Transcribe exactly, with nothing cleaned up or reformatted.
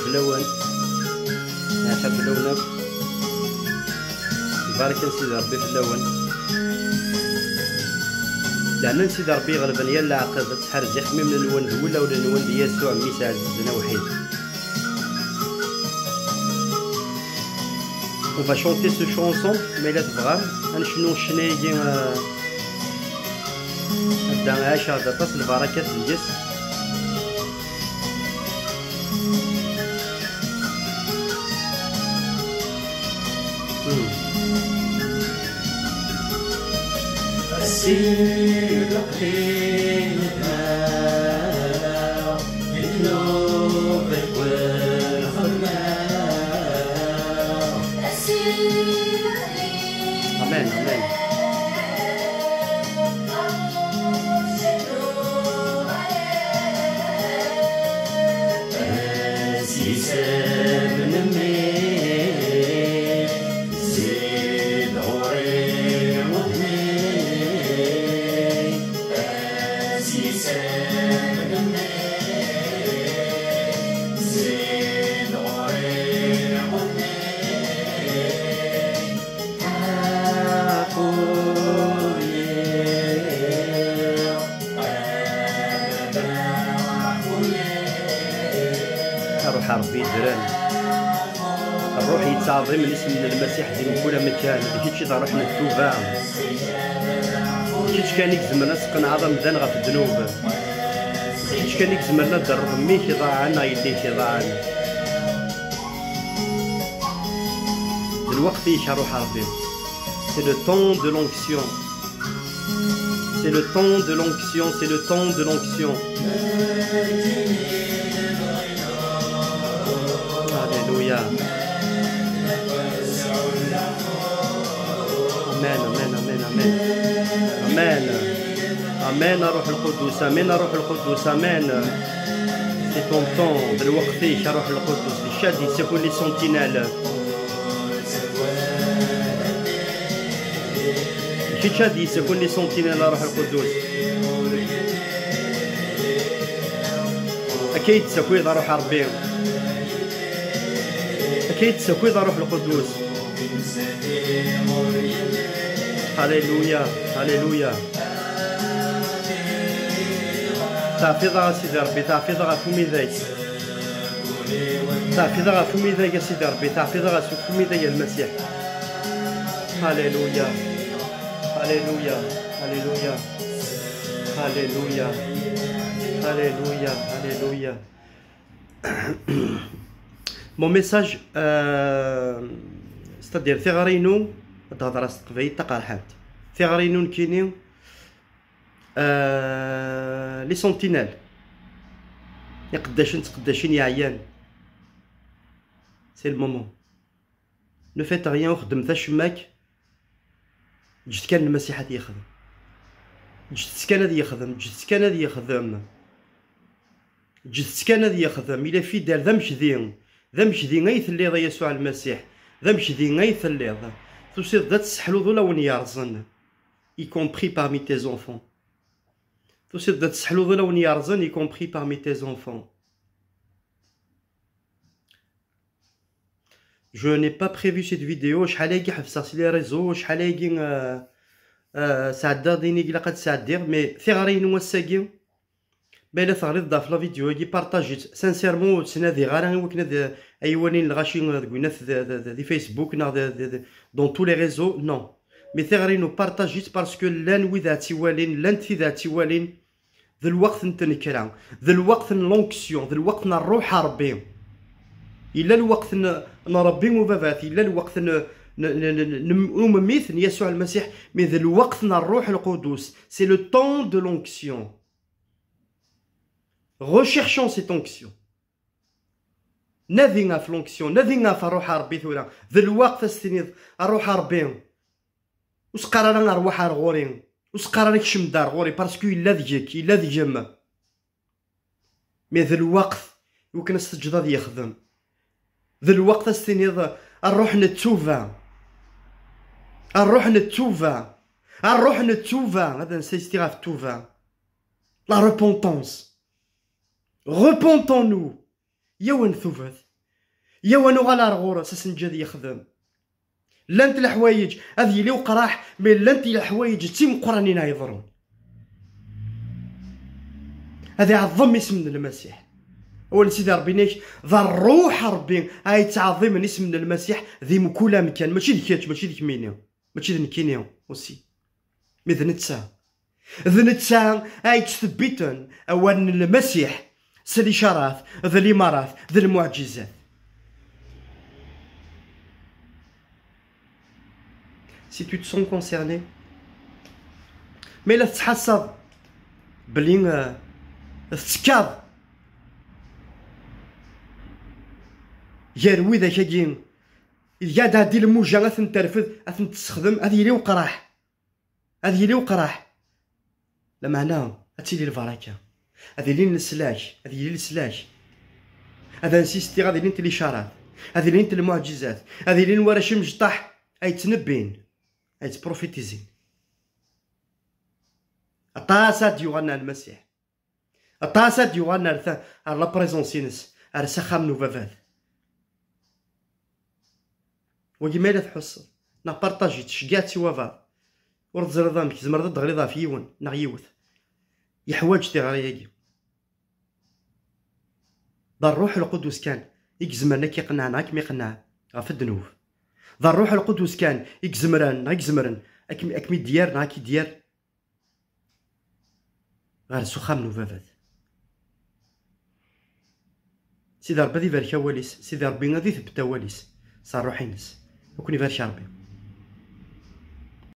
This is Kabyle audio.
Fell-awen. Yeɛfa fell-awen akk. Lbaraka n Sidi Ṛebbi fell-awen. Lehna n Sidi Ṛebbi iɣelben yal leɛqed, ad tḥerz ixemmimen-nwen d wulawen-nwen di Yasuɛ, mmi-s ɛzizen awḥid. On va chanter ce chant ensemble, ma yella tebɣam. Ad necnu ccna-agi, euh, anda ɛaceɣ-d aṭas lbarakat deg-s. Hmm. Amen, amen. Ṛṛuḥ n Ṛebbi yeddren. Ṛṛuḥ yettɛeḍḍimen isem n Lmasiḥ di mkul amkan. D kečč i d ṛṛuḥ n ttuba. D kečč kan i izemren ad tesqenɛeḍ amdan ɣef ddnub. D kečč kan i izemren ad d-terreḍ mmi-k iḍaɛen neɣ yelli-k iḍaɛen. D lweqt-ik a Ṛṛuḥ n Ṛebbi. C'est le temps de l'onction. C'est le temps de l'onction, c'est le temps de l'onction. Alléluia. Amen, amen, amen, amen. Amen. Amen, a Ṛṛuḥ Lqudus, amen, a Ṛṛuḥ Lqudus, amen. C'est ton temps, d lweqt-ik, a Ṛṛuḥ Lqudus, d kečč ad d-yessakun les sentinelles. D kečč ad d-yessakun les sentinelles, a Ṛṛuḥ Lqudus. Akka i d-tessakiḍ a Ṛṛuḥ n Ṛebbi. Akka i d-tessakiḍ a Ṛṛuḥ Lqudus. Alléluia, alléluia. Teɛfiḍ-aɣ a Sidi Ṛebbi, teɛfiḍ-aɣ ɣef umidag. Teɛfiḍ-aɣ ɣef umidag a Sidi Ṛebbi, teɛfiḍ-aɣ ɣef umidag a Lmasiḥ. Alléluia. Alléluia. Alléluia. Alléluia. Alléluia. Alléluia. Mon message, euh, c'est-à-dire, tiɣri-inu, ad d-hedreɣ s teqbaylit taqerḥant. Tiɣri-inu nekkini, euh, les sentinelles. Iqeddacen d tqeddacin yeɛyan. C'est le moment. Ne faites rien, ur xeddmet acemma akk. Ǧǧet kan Lmasiḥ ad yexdem. Ǧǧet-t kan ad yexdem, ǧǧet-t kan ad yexdem. Ǧǧet-t kan ad yexdem. Il est fidèle, d amekdi. D amekdi ay telliḍ, a Yasuɛ Lmasiḥ. D amekdi ay telliḍ. Tusiḍ-d ad tesseḥluḍ ula win yerẓen. Y compris parmi tes enfants. Tusiḍ-d ad tesseḥluḍ ula win yerẓen, y compris parmi tes enfants. Je n'ai pas prévu cette vidéo. Acḥal agi ḥebseɣ si les réseaux, acḥal agi, euh, euh, sɛeddaɣ din i ilaq ad sɛeddiɣ, mais tiɣri-inu ass-agi, ma yella teɣriḍ-d ɣef la vidéo-agi, partage-itt. Sincèrement, ur ttnadiɣ ara i wakken ad, ay walin lɣaci deg winat d, d, d, di Facebook neɣ d, d, d, dans tous les réseaux, non. Mais tiɣri-inu, partage-itt parce que llan wid ad tt-iwalin, llant tid ad tt-iwalin. D lweqt n tnekra, d lweqt n l'onction, d lweqt n Ṛṛuḥ n Ṛebbi. Yella lweqt n, n Ṛebbi ubabat, yella lweqt n, n, n, n, n umemmit n Yasuɛ Lmasiḥ, mais d lweqt n Ṛṛuḥ Lqudus. C'est le temps de l'onction. Recherchons cette onction. Nadi ɣef l'onction, nadi ɣef Ṛṛuḥ n Ṛebbi tura. D lweqt ad s-tiniḍ, a Ṛṛuḥ n Ṛebbi, ur s-qqar ara rwaḥ ar ɣur-i, ur s-qqar ara kcem-d ar ɣur-i, parce que yella deg-k, yella deg-m. Mais d lweqt i wakken ad s-teǧǧeḍ ad yexdem. D lweqt ad s-tiniḍ, a Ṛṛuḥ n ttuba, a Ṛṛuḥ n ttuba, a Ṛṛuḥ n ttuba, ad nsisti ɣef ttuba. La repentance. Repentons-nous. Yiwen tubat. Yaw ad nuɣal ar ɣur-s, ad s-neǧǧ ad yexdem. Llant leḥwayeǧ ad yili uqraḥ, mais llant leḥwayeǧ d timeqqranin ay iḍerrun. Ad iɛeḍḍem isem n Lmasiḥ. Awal n Sidi Ṛebbi-inek, d ṛṛuḥ n Ṛebbi ay yettɛeḍḍimen isem n Lmasiḥ di mkul amkan, mačči d kečč, mačči d kemmini, mačči d nekkini aussi. Mi d netta. D netta ay yettthebbiten awal n Lmasiḥ s licarat, d limarat, d lmuɛǧizat. Si tu te sens concerné, ma yella tettḥassaḍ belli, eh, tettekkaḍ gar widak-agi ideg ad tɛeddi lmuja, ad ten-terfed, ad ten-tessexdem, ad yili uqraḥ. Ad yili uqraḥ. Lameɛna ad tili lbaraka. Ad ilin leslak, ad yili leslak. Ad insistiɣ, ad ilint licarat, ad ilint lmuɛǧizat, ad ilin warrac imecṭaḥ ay ttnebbin, ay ttprofitizin. Aṭas ad d-yuɣalen ar Lmasiḥ. Aṭas ad d-yuɣalen ar ta-, ar la présence-ines, ar s axxam n ubabat. Wagi ma yella tḥusseḍ, neɣ partager-it, ceggeɛ-tt i wabaḍ. Ur teẓriḍ amek, tzemreḍ ad d-teɣliḍ ɣef yiwen neɣ yiwet yeḥwaǧ tiɣri-agi. D Ṛṛuḥ Lqudus kan i izemren ad k-iqenneɛ neɣ ad kem-iqenneɛ ɣef ddnub. D Ṛṛuḥ Lqudus kan i izemren neɣ i izemren ad kem-, ad kem-id-yerr neɣ ad k-id-yerr ɣer s uxxam n ubabat. Sidi Ṛebbi ad ibarek awal-is, Sidi Ṛebbi ad itebbet awal-is s ṛṛuḥ-ines. Ad ken-ibarek Ṛebbi.